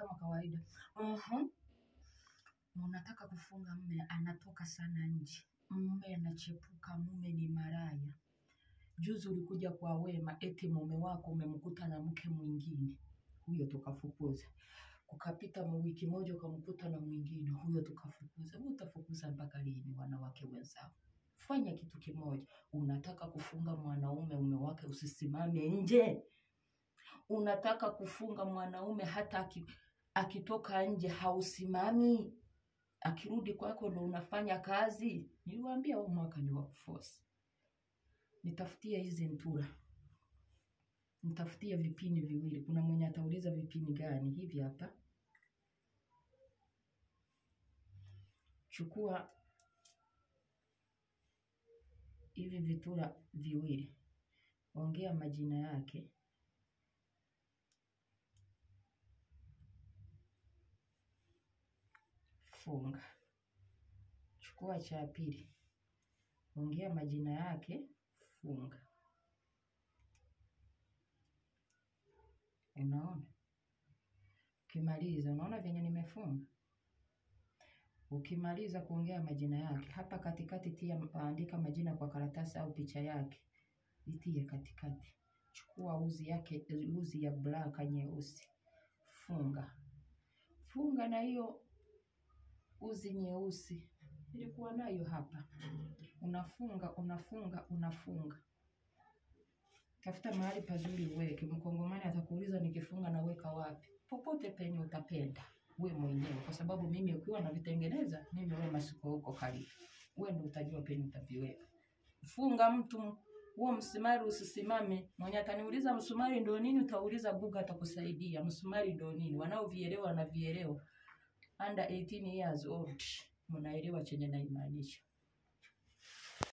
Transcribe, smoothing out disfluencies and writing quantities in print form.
kama kawaida. Unataka kufunga mume anatoka sana nje. Mume anachepuka, mume ni maraya. Juzi ulikuja kwa Wema, eti mume wako umemkuta na mke mwingine. Huyo tukafukuza. Kukapita wiki moja ukamkuta na mwingine, huyo tukafukuza. Utafukuza mpaka lini wanawake wenzao? Fanya kitu kimoja. Unataka kufunga mwanaume mume wake usisimame nje. Unataka kufunga mwanaume hata akitoka nje hausimami. Akirudi kwako ndo unafanya kazi. Niliwaambia huu mwaka ni wa kuforce. Nitafutie hizi ntura. Nitafutie vipini viwili. Kuna mwenye atauliza vipini gani? Hivi hapa. Chukua hivi vitura viwili. Ongea majina yake. Funga. Chukua cha pili. Ongea majina yake. Funga. Unaona? Ukimaliza, unaona venye nimefunga? Ukimaliza kuongea majina yake, hapa katikati tia, andika majina kwa karatasi au picha yake. Itie katikati. Chukua uzi yake, uzi ya black nyeusi. Funga. Funga na hiyo uzi nyeusi. Nilikuwa nayo hapa. Unafunga, unafunga, unafunga. Tafuta mahali pazuri uweke. Mkongomani atakuuliza nikifunga naweka wapi? Popote penye utapenda we mwenyewe, kwa sababu mimi ukiwa navitengeneza mimi Wema siko huko karibu. Wewe ndio utajua penye utaviweka. Funga mtu huo msumari usisimame. Mwenye ataniuliza msumari ndio nini, utauliza Google atakusaidia. Msumari ndio nini? Wanaovielewa wanavielewa. Under 18 years old mnaelewa chenye naimaanisha.